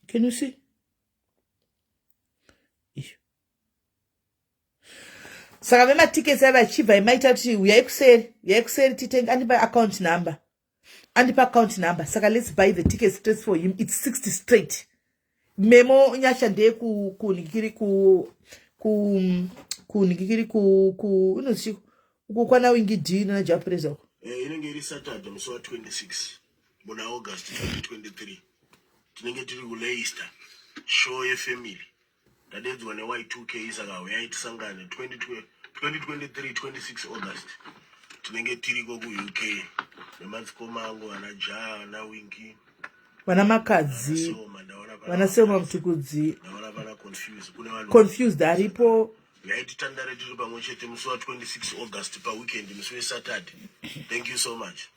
Can you see? Iyo. Saka vematickets ava achibva imaita kuti uyai kuseri, uyai kuseri titenge andipa account number. Andipa account number. Saka let's buy the tickets straight for him. It's 60 straight. Memo nyasha ndeye ku kunhikiri ku ku kunhikiri ku ku inozii uko kwana Wingi D nana Japreza uko. Eh, inenge iri Saturday musi wa 26 muna August 2023 tinenge tiri kuLeicester show yefamily ndadedzwa ne-Y2K saka huyai tisangane 2023 26 August tinenge tiriko kuUK nemadzikoma angu vana Ja vana Winky vana Makadzi vana Selma Mutukudzi confused aripo Ngaititandare tiri pamwe chete musi wa 26 August pa weekend musi we Saturday. Thank you so much.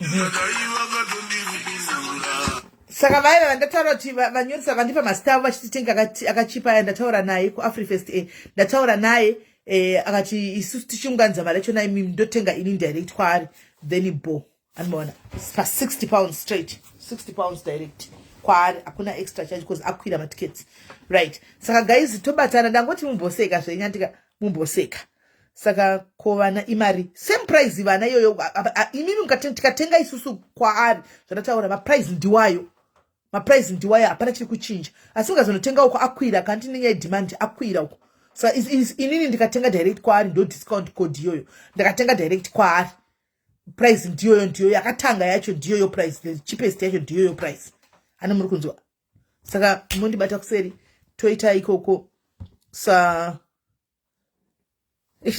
Saka vaiva vandataura kuti vanyoresa vandipa mazita avo vachiti tenga akachipa aya ndataura naye kuAfrifest eh, ndataura naye eh, akati isusu tichiunganidza mari yacho naye mimi ndotenga ini direct kwaari then bo anomaona pa 60 pounds straight 60 pounds direct kwaari hakuna extra charge because akwira matickets right saka guys tobatana ndangoti mumboseka zvenyandika mumboseka saka ko vana imari same price vana iyoyo imimi tikatenga isusu kwaari zvandataura maprice ndiwayo maprice ndiwayo hapana chiri kuchinja asi ukazonotenga uko akwira kanti nenyaya yedemand akwira uko saka inini ndikatenga direct kwaari ndo discount code iyoyo ndakatenga direct kwaari price ndiyoyo ndiyo yakatanga yacho ndiyoyo price the cheapest yacho ndiyoyo price ani muri kunzwa saka mondibata kuseri toita ikoko sa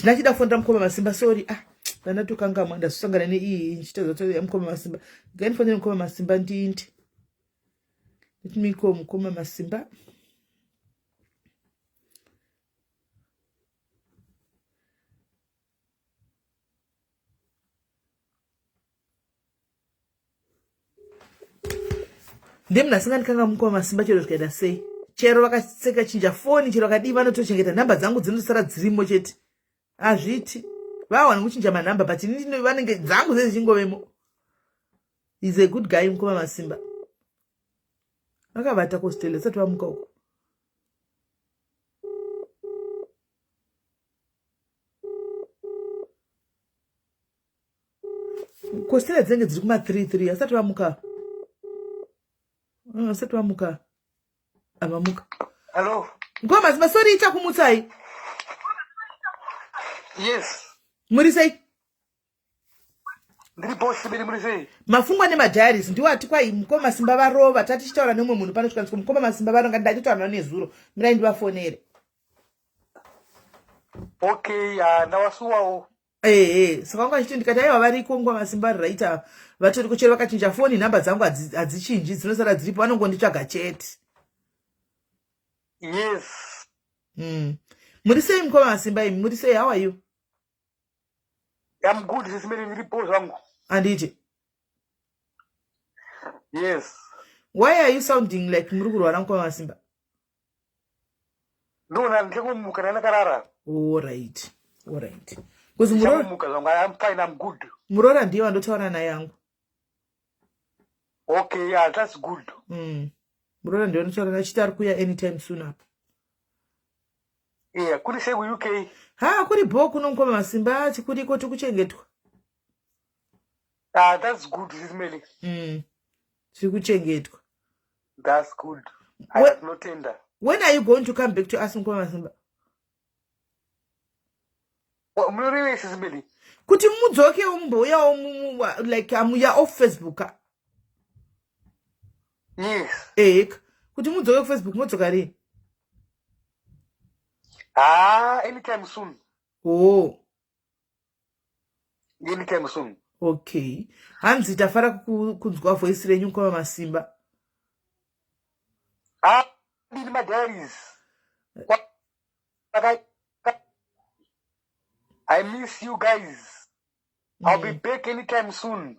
ndachida kufonera mukoma masimba sorry ah ndandatokangamwa ndazosangana neiyi ndichitaza mukoma masimba ngaindifonere mukoma masimba ndiinde let me call mukoma masimba Ndiye munhu asingandikanga mukoma masimba chero zvikaita sei chero vakaseka chinja foni chero vakadii vanotochengeta nhamba dzangu dzinosara dzirimo chete hazviiti vawana kuchinja manhamba but ini vanenge dzangu dzese dzichingovemo is a good guy mukoma masimba vakavata kostele sati vamuka uko kostela dzinenge dziri kuma 3 3 asati vamuka asati vamuka avamuka hello ngoma mazimba sorry ichakumutsai yes muri sei ndiri boss biri muri sei mafungwa nemadiaries ndiwo ati kwai mukoma masimba varova tatichitaura neumwe munhu pano tikanzi mukoma masimba varonga ndachitaura navo nezuro mirai ndivafonere okay ndawasuwawo ehe saka vanga vachiti ndikati aiwa variko nguva masimba vari right ava vatoriko chero vakachinja foni nhamba dzangu hadzichinji dzinosara dziripo vanongonditsvaga chete yes Muri sei mukoma masimba imi muri sei how are you I'm good sisi Mary ndiripo zvangu anditi yes why are you sounding like muri kurwara mukoma masimba no ndikumuka ndakarara all right all right because muroora zvangu I'm fine I'm good muroora ndiye wandotaura naye yangu okay yeah that's good Muroora ndiye wandotaura naye achiti ari kuuya anytime soon apa yeah kuri sei kuUK ha kuri bho kuno mukoma masimba ati kuriko tikuchengetwa ah that's good sisi Mary tiri kuchengetwa that's good i have no tender when are you going to come back to us mukoma masimba munorevei sisi Mary kuti mudzokewo mumbouyawo like amuya off facebook yes eheka kuti mudzoke kufacebook modzoka rini ah anytime soon oh anytime soon okay hanzi tafara kunzwa voice renyu mukoma masimba ah ndini madiaries I miss you guys. I'll be back anytime soon.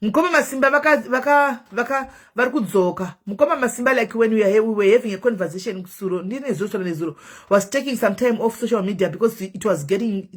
Mukoma Masimba vaka vari kudzoka. Mukoma Masimba, like when we were having a conversation kusuro, ndine zuro nezuro, was taking some time off social media because it was getting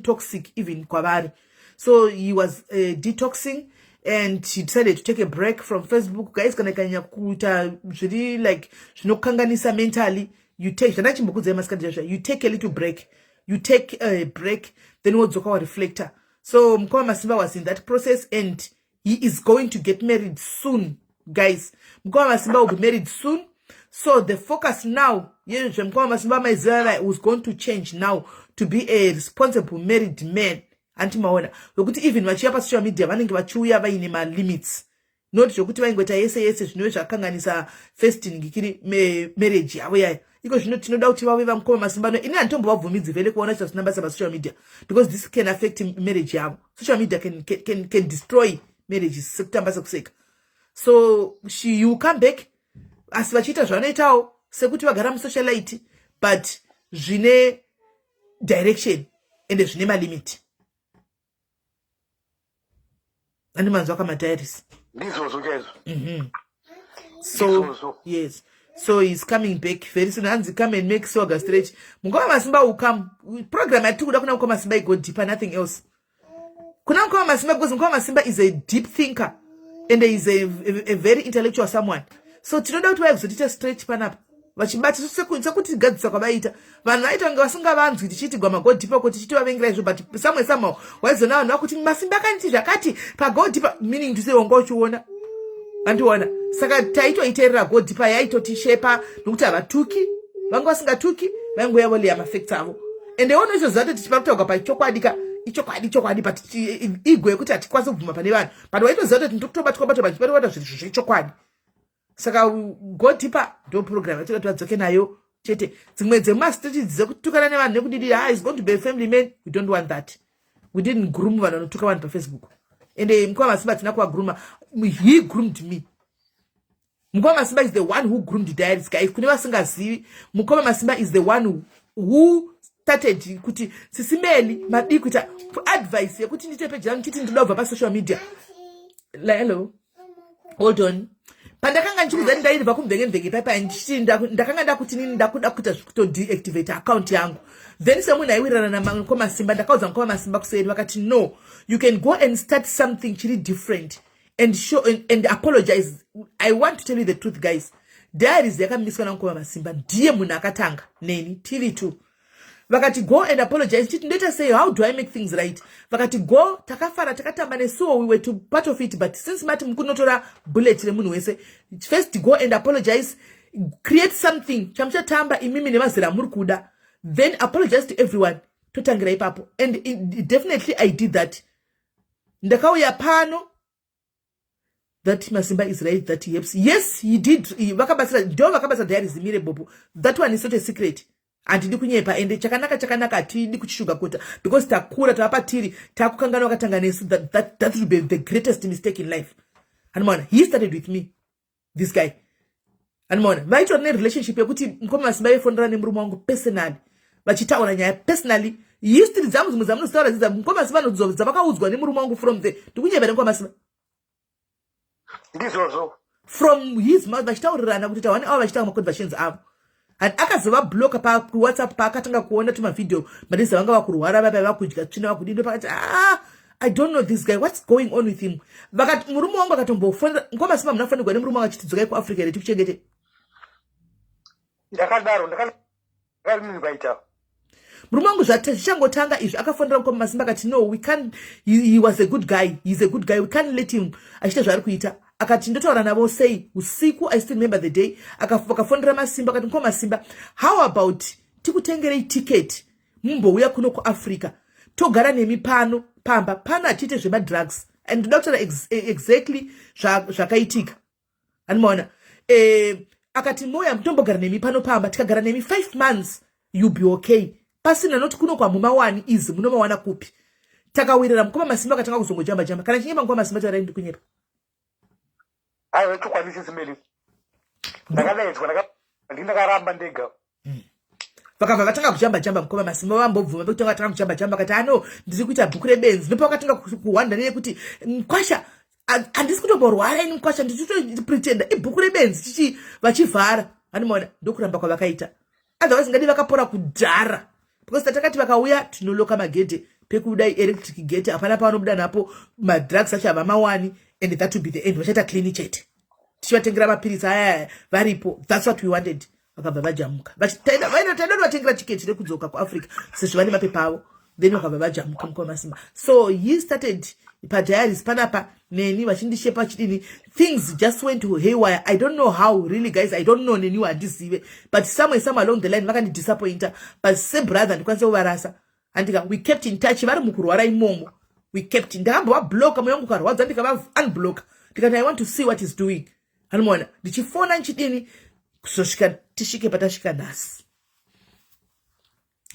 toxic even kwavari. So he was detoxing and he decided to take a break from Facebook. Guys, kana ikanyanya kuita zviri like zvinokanganisa mentally, you take, zvandachimbokudzai masikati chazva, you take a little break, you take a break, then wodzoka wareflector. So Mukoma Masimba was in that process and he is going to get married soon, guys. Mukoma Masimba will be married soon. So the focus now yezvemukoma Masimba maiziva was going to change now to be a responsible married man. Anti maona wekuti even vachiuya pasocial media vanenge vachiuya vaine malimits, not zvekuti vaingoita yese yese zvinove zvakanganisa first ngikiri marriage yavo yaya. Iko zvino tinoda kuti vave vamukoma Masimba. No, ini handitombovabvumidzi vele kuona zvisina basa pasocial media because this can affect marriage yavo. Social media can destroy marriages sekutamba, sekuseka. So she you come back asi vachiita zvavanoitawo sekuti vagara musocialite, but zvine direction ende zvine malimit. Andi manzwa kamadiaries? Ndizvozvo chaizvo. So Ndizvozvo. Yes, so he's coming back very soon. Hanzi come and make swaga stretch. Mukoma Masimba will come. Program yatiri kuda kuna Mukoma Masimba igo deeper, nothing else kuna Mukoma Masimba, because Mukoma Masimba is a deep thinker and is a very intellectual someone. So tinoda kuti vaizotiita stretch panapa vachibata sekuti gadzisa kwavaita vanhu vaita kunge vasingavanzwi tichiitigwa mago deeper ko tichitivavengira izvo, but somewhere somehow waizoona vanhu vakuti Masimba akaniti zvakati pago deeper, meaning to say wanga uchiona andiona. Saka taitoiteerera go deeper, yaitotishepa nokuti havatuki, vanga vasingatuki, vaingouya voleya mafacts avo. Ende unoizoziva kuti tichipa kutaurwa pachokwadi ka, ichokwadi chokwadi, but igo yekuti hatikwanisi kubvuma pane vanhu, but waitoziva kuti ndikutobatwa batwa vachibatwa zvinhu zvechokwadi. Saka go deeper ndo program yatoda kuti vadzoke nayo chete. Dzimwe dzemastrategy dzekutukana nevanhu nekudidi, ah, is going to be a family man. We don't want that. We didn't groom vanhu vanotuka vanhu paFacebook. Ende Mukoma Masimba tina kuvagrooma. He groomed me. Mukoma Masimba is the one who groomed Diaries, guys. Kune vasingazivi, Mukoma Masimba is the one who started kuti sisimeli madii kuita advice yekuti ndiite peji rangu chiti ndinoda kubva pasocial media. Like, hello, hold on. Pandakanga ndichikuudza ndairibva kumvenge-mvenge paipai, ndichiti ndakanga ndakuti nini ndakuda kuita zvekutodeactivate account yangu. Then semunhu aiwirirana naMukoma Simba, ndakaudza Mukoma Masimba kuseri, vakati, "No, you can go and start something chiri different and show and apologize." I want to tell you the truth, guys. Diaries yakamiswa naMukoma Masimba. Ndiye munhu akatanga neni tiri two. Vakati, "Go and apologize." Chiti ndoita sei? How do I make things right? Vakati, "Go." Takafara, takatamba nesuwo. We were to part of it, but since mati mukunotora bullet remunhu wese, first go and apologize, create something chamuchatamba imimi nemazera amuri kuda, then apologize to everyone, totangira ipapo. And definitely I did that. Ndakauya pano. That Masimba is right, that he helps. Yes, he did. Vakabatsira, ndo vakabatsira Diaries imire bobo. That one is not a secret. Handidi kunyepa. Ende chakanaka chakanaka, hatidi kuchishugakuta because takura, tava patiri, takukanganwa wakatanga nesu. That will be the greatest mistake in life. Anomaona, he started with me, this guy. Anomaona vaitori nerelationship yekuti Mukoma Masimba vaifonera nemurume wangu personally, vachitaura nyaya personally, history dzangu dzimwe dzamunozotaura dzidza Mukoma Masimba dzavakaudzwa nemurume wangu from the, ndikunyeva neMukoma Masimba? Ndizvozvo. From his mouth, vachitaurirana kuti tawane avo vachitaura maconversations avo. And akazovabloka paWhatsApp paakatanga kuona tumavhidhio madezi vanga vakurwara, vava vakudya tsvina, vakudii, pakati, "Ah, I don't know this guy. What's going on with him?" Vakati murume wangu akatombofonera Mukoma Simba, munafonegwa nemurume wangu achiti, "Dzokai kuAfrica here tikuchengete." Ndakadaro, ndakadaro. Murume wangu zvichangotanga izvi akafonera Mukoma Masimba akati, "No, we can't. He was a good guy. He's a good guy. We can't let him achiita zvaari kuita." Akati, "Ndotaura navo sei usiku?" I still remember the day akafonera Masimba akati, "Mukoma Masimba, how about tikutengerei ticket, mumbouya kuno kuAfrica, togara nemi pano pamba pano, hatiite zvemadrugs." And ndoda kutaura exactly zvakaitika. Animaona, akati, "Moya tombogara nemi pano pamba, tikagara nemi 5 months, you be okay." Pasina noti kuno kwamumawani izi munomawana kupi. Takawirira. Mukoma Masimba akatanga kuzongojamba jamba. Kana chinyepa, Mukoma Masimba, taurai, ndikunyepa? Aiwa, chokwadi chisimeli, ndakadaidzwa, ndindakaramba ndega. Vakabva vatanga kujamba jamba. Mukoma Masimba vambobvuma pekutanga vatanga kujamba jamba, akati, "Ano ndiri kuita bhuku rebenzi." Ndopa vakatanga kuhwanda neyekuti, "Mkwasha, handisi kutomborwara ini mkwasha, ndichitopretenda ibhuku rebenzi." Chichi vachivhara, anomaona ndokuramba kwavakaita. Otherwise ngadi vakapora kudhara, because tatakati vakauya tinoloka magedhe. pekubuda electric gate hapana pavanobuda napo madrugs acho havamawani and that will be the end vachaita clean chete tichivatengera mapiritsi aya varipo that's what we wanted vakabva vajamuka taida kuvatengera tiketi rekudzoka kuafrica sezvo vane mapepa avo then vakabva vajamuka mukoma masimba so he started padiaries panapa neni vachindishepa chidini things just went to haywire i don't know how really guys i don't know neniwo handizive but somewhere some along the line vakandidisappointa but sebrother ndikwanise kuvarasa andika we kept in touch vari mukurwara imomo we kept ndakambovabloka moyo wangu ukarwadza ndikava unblock ndikati i want to see what is doing anomaona ndichifona nchidini kuzosvika tisvike patasvika nhasi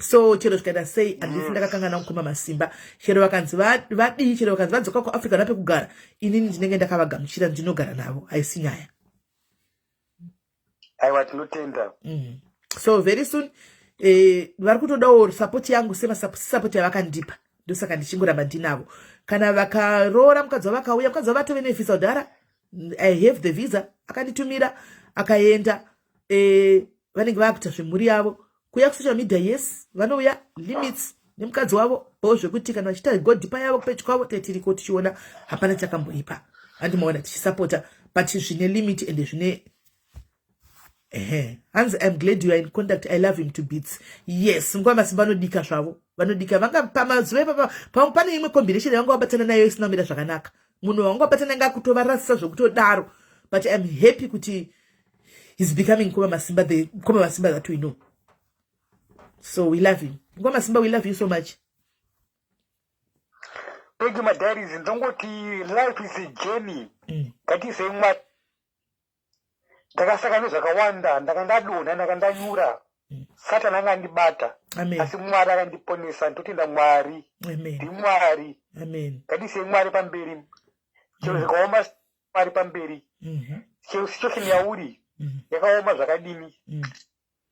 so chero zvikaita sei handifi ndakakangana mukoma masimba chero vakanzi vadii chero vakanzi vadzoka kuafrica napekugara inini ndinenge ndakavagamuchira ndinogara navo haisi nyaya aiwa tinotenda mm. so very soon eh, vari kutodawo support yangu semasapoti yavakandipa ndosaka ndichingoramba ndinavo kana vakaroora mukadzi wavakauya mukadzi wavatove nevhisa kudhara i have the visa akanditumira akaenda eh, vanenge vakuita zvemhuri yavo kuuya kusocial media yes vanouya limits nemukadzi wavo bo zvekuti kana vachiita godipa yavo kupechi kwavo tetiriko tichiona hapana chakamboipa andimaona tichisapota but zvine limit ende zvine ehe hanzi im glad you are in contact i love him to bits yes nguva masimba vanodika zvavo vanodika vanga pamazuva ipapa pamwe pane imwe combination yavanga vabatana nayo isina kumira zvakanaka munhu wanga wabatana nga kutovarasisa zvekutodaro but im happy kuti he's becoming koma masimba the koma masimba that we know so we love him koma masimba we love you so much thank you madiaries ndongoti life is a journey mm. ngatiisei mwari ndakasangana nezvakawanda ndanga ndadonha ndanga ndanyura mm. satani anga andibata asi mwari akandiponesa ndotenda mwari ndimwari ngatiisei mwari pamberi chero mm. zvikaoma mwari pamberi mm-hmm. chero situation yauri mm. yakaoma zvakadini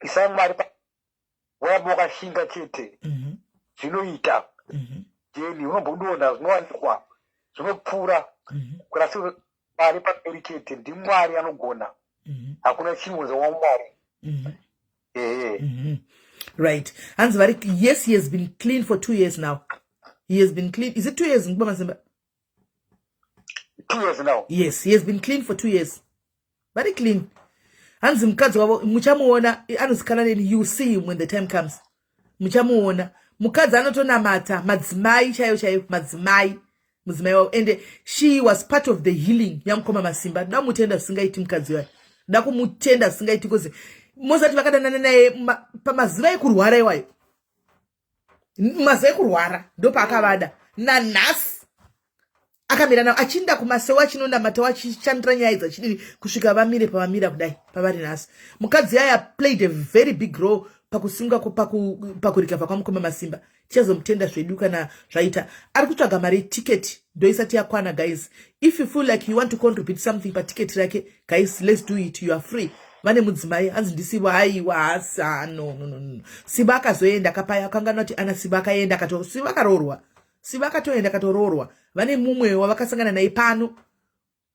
isai mwari woramba wakashinga chete mm-hmm. zvinoita mm-hmm. jeni unombodonha zvinowanikwa zvinopfuura kurasi mwari pamberi chete ndimwari anogona hakuna chimwe zvawamwari ehe right hanzi vari yes he has been clean for two years now he has been clean is it two years ngikuba masimba two years now yes he has been clean for two years very clean hanzi mukadzi wavo muchamuona anozikana neni you see him when the time comes muchamuona mukadzi anotonamata madzimai chaiyo chaiyo madzimai mudzimai wavo and she was part of the healing yamukoma masimba da kumutenda zvisingaiti mukadzi wayo da kumutenda zvisingaiti bcause mozati vakadanana naye pamazuva ekurwara iwayo mazuva ekurwara ndopaakavada nanhasi akamira navo achiinda kumasewo achinonamata achishandira nyaya idzi achidini kusvika vamire pavamira kudai pavari nhasi mukadzi aya played a very big role pakusimuka pakurikavha kwamukoma masimba tichazomutenda zvedu kana zvaita ari kutsvaga mari yeticket ndoisati yakwana guys if you feel like you want to contribute something paticket rake guys let's do it you are free vane mudzimai hanzi ndisibo haiwa hasi ah, no, no, no, no. sibo akazoenda akapaya akanganwa kuti ana sibo akaenda akato sibo akaroorwa sibo akatoenda akatoroorwa vane mumwe wavakasangana naye pano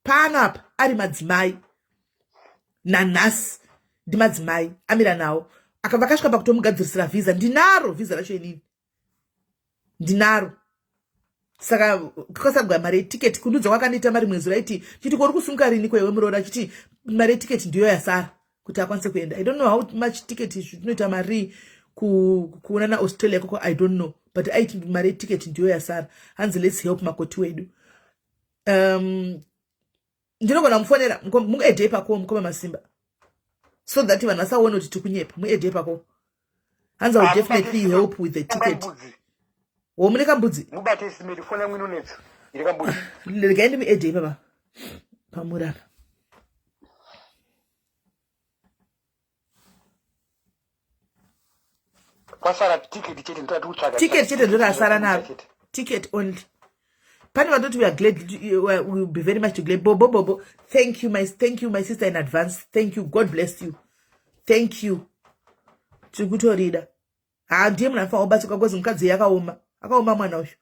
pano apa ari madzimai nanhasi ndimadzimai amira nawo vakasvika pakutomugadzirisira vhisa ndinaro vhisa racho inini ndinaro saka kwasagwa mari yetiketi kundudza kwakandiita mari mwedzi raiti chiti kori kusunga rini kwewe muroora chiti mari yetiketi ndiyo yasara kuti akwanise kuenda i don't know how much ticket zvinoita mari kuona naaustralia koko i don't know but aiti mari yetiketi ndiyo yasara hanzi let's help makoti wedu um ndinogona mufonera muedhe pako mukoma masimba so that vanhu vasaone kuti tikunyepa muedhe pako hanzi iwill ah, definitely help with the ticket wo mune kambudzi regai ndimuedhe ipapa pamuri apa kwasara ticket chete ndotati kutsvaga ticket chete ndorasara naro ticket only pane vatoti we are glad we will be very much glad bobo bobo thank you my thank you my sister in advance thank you god bless you thank you tiri kutorida haa ndiye munhu anofanira kubatsirwa bcause mukadzi yakaoma akaoma mwana uyu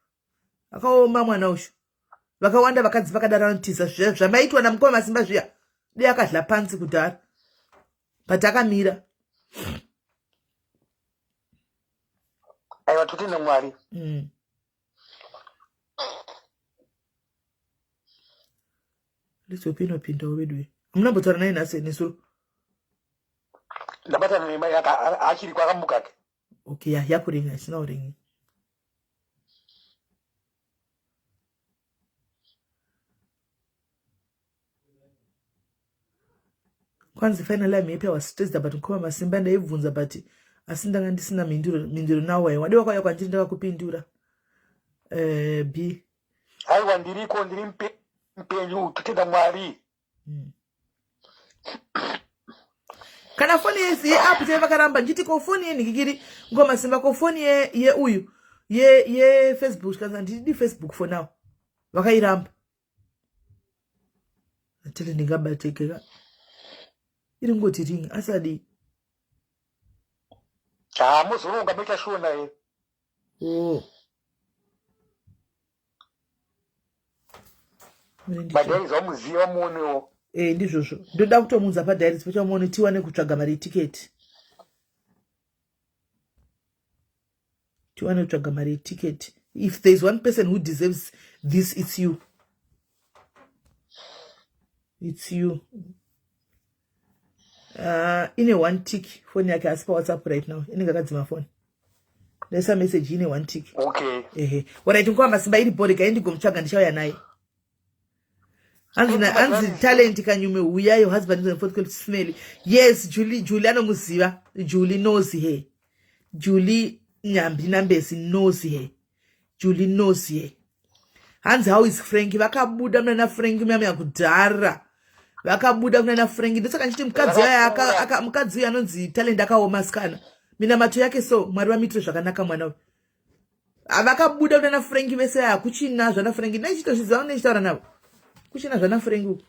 akaoma mwana uyu vakawanda vakadzi vakadaro vanotiza zviya zvamaitwa namukoma masimba zviya dei akadla pansi kudhara but akamira aiwa totenda mwari mm. Let's hope inopindawo veduwe. Hamuna mbotaura naye nhasi nesuro? Ndabatana nemai achiri kwakamuka ke. Okay, ya yakuringa isina kuringa. Kwanzi finally I'm happy I was stressed about mukoma masimba ndaibvunza but asi ndanga ndisina mhinduro mhinduro now wai wadiwa kwauya kwandiri ndakakupindura. Eh B. Aiwa ndiriko ndiri mupenyu totenda Mwari. Kana foni yeapp chaiva vakaramba ndichiti ko foni yenhikikiri ngoma simba ko foni yeuyu ye yefacebook chikanzi handidi facebook for now vakairamba atete ndingabatikeka iri ngoti ring asi adii haa muzoronga moita shuwa naye oh. Madiaries vamuziva vamuonewo. Eh ndizvozvo. Ndoda kutomuudza padiaries pachamuone tiwane kutsvaga mari yeticket. Tiwane kutsvaga mari yeticket. If there is one person who deserves this it's you. It's you. Ine one tick phone yake asi pawhatsapp right now inenge akadzima phone ndaisa message ine one tick okay ehe orit nguva masimba iri bho regai ndigomutsvaga ndichauya naye hanzi hanzi talent kanyume huya your husband is on fourth grade smell yes julie julie anomuziva julie knows her julie nyambi nambesi knows her Julie knows here. Hanzi how is Frank? Vakabuda muna Frank muyamya kudhara. Vakabuda kuna Frank. Ndosaka ndichiti mukadzi uya aka mukadzi uya anonzi Talent akaoma sikana. Minamato yake so Mwari vamuitire zvakanaka mwana uyu. Vakabuda kuna Frank vese hakuchina zvana Frank. Ndaichitozviziva ndichitaura navo. Kuchina zvana Frank uku.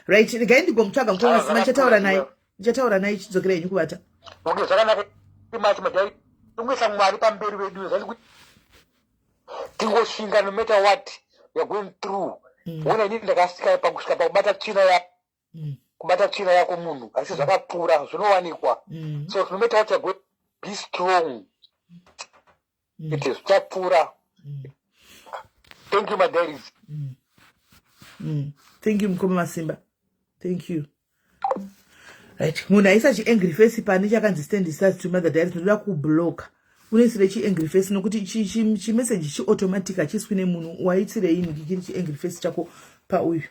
Right, regai ndigomutsvaga mukoma Sima ndichataura naye. Ndichataura naye chidzokera henyu kuvata. Okay, zvakanaka macho madai tingoisa Mwari pamberi vedu zvati kuti tingoshinga no matter what we are going through. Wona inini ndakasvika pakusvika pakubata tsvina ya kubata tsvina yako munhu asi zvakapfuura zvinowanikwa. So no matter what you are going be strong. It is zvichapfuura. Thank you my daddies. Thank you mukoma Masimba. Thank you. Right. Munhu aisa chiangry face pane chakanzi stand stars to mother diaries ndoda kublock. Unoisire chiangry face nokuti chimeseji chiautomatic hachiswi nemunhu waitsirei niki chiri chiangry face chako pauyu.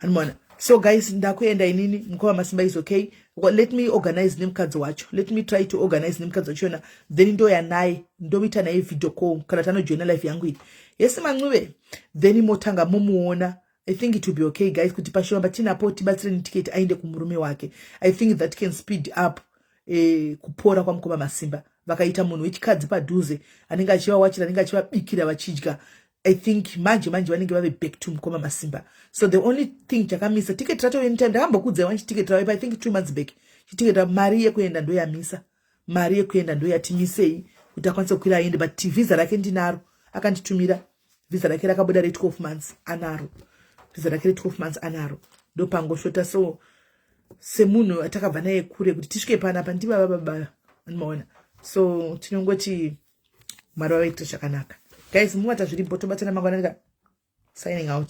Anoona. So guys ndakuenda inini mukoma Masimba is okay. Well, let me organize nemukadzi wacho. Let me try to organize nemukadzi wacho yona. Then ndoya naye ndoita naye video call kana tanojoina life yangu iyi. Yes Mancuve. Then motanga momuona. I think it will be okay guys kuti pashoma patinapo tibatsire neticket aende kumurume wake. I think that can speed up kupora kwamukoma Masimba. Vakaita munhu wechikadzi padhuze anenge achivawachira anenge achivabikira vachidya. I think manje manje vanenge vave back to mukoma Masimba. So the only thing chakamisa ticket racho anytime ndakambokuudzai wani ticket ravo I think 2 months back. Ticket ra mari yekuenda ndoyamisa. Mari yekuenda ndoyatimisei kuti akwanise kukwira aende but visa rake ndinaro akanditumira visa rake rakabuda re 12 months anaro. Visa rake re 12 months anaro. Ndopangoshota so semunhu atakabva naye kure kuti tisvike panapa ndibaba baba anomaona. So tinongoti Mwari vaitire zvakanaka. Guys, muvata zviripo tobatana mangwanani ka. Signing out.